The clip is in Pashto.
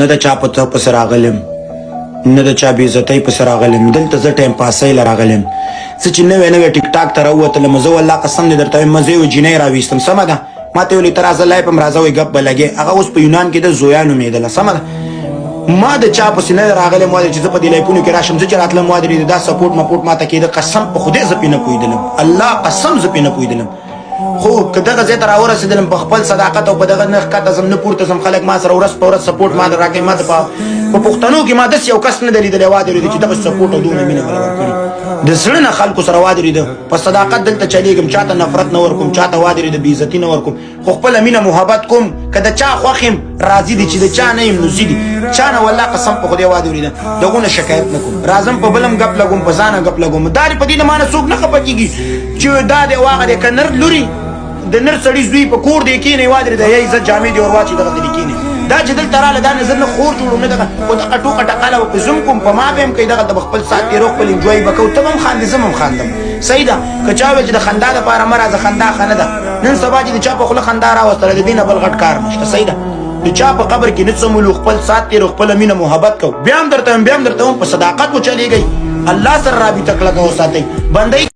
نه د چا په څه پسې راغلم، نه د چا بې عزتۍ پسې راغلم. دلته زه ټایم پاسۍ له راغلم. زه چې نوی نوی ټیک ټاک ته راووتلم، زه والله قسم دې درته وایم، زه یوه جینۍ راویستم، سمه ده، ما ته یې ویل ته راځه لایف هم راځه، وایي ګپ به لګې. هغه اوس په یونان کې ده، زویا نومېدله، سمه ده. ما د چا پسې نه راغلم وادرې چې زه په دې لایفونو کې راشم. زه چې راتلم وادرې، دا سپورټ مپورټ ما ته کېده، قسم په خدای زه پرې نه پوهېدلم، الله قسم زه پرې نه پوهېدلم. خو که دغه ځای ته راورسېدلم په خپل صداقت او په دغه نه ښکته ځم نه پورته ځم، خلک ما سره ورځ په ورځ سپورټ ما ته راکوي. ما ته په پښتنو کې ما داسې یو کس نه دی لیدلی وادرېده چې دغه سپورټ او دومره مینه مې ورکړي. د زړه نه خلکو سره وادرېده، په صداقت دلته چلېږم، چاته نفرت نه ورکوم، چاته وادرېده بې عزتي نه ورکوم، خو خپله مینه محبت کوم. که د چا خوښ یم راضي دي، چې د چا نه یم نو ځي دي چا نه، والله قسم په خدای واده وریده دغو نه شکایت نه کوم. راځم په بلم ګپ لګوم، په ځانه ګپ لګوم. دا په دې نه مانه څوک نه خفه کېږي چې دا دی واغه دی. که نر لوري د نر سړي زوی په کور دی کینې واده دی، یې عزت جامې دی ور واچي دغه دی کینې. دا چې دلته رااله دا نظر نه خور جوړوم نه دغه، خو دغه ټوکه ټقاله به په زوم کوم، په ما به هم کوي. دغه ته به خپل ساعت تېرو، خپل انجوای به کوو، ته به هم خاندې، زه به هم خاندم. صحیح ده. که چا ویل چې د خندا دپاره مه راځه، خندا ښه نه ده. نن سبا چې د چا په خوله خندا راوستله، د دې نه بل غټ کار نشته. صحیح ده. د چا په قبر کې نه څملو، خپل ساعت تېرو، خپله مینه محبت کوو. بیا هم درته وایم، بیا هم درته وایم، په صداقت وچلېږئ، الله سره رابطه کلکه وساتئ بندئ.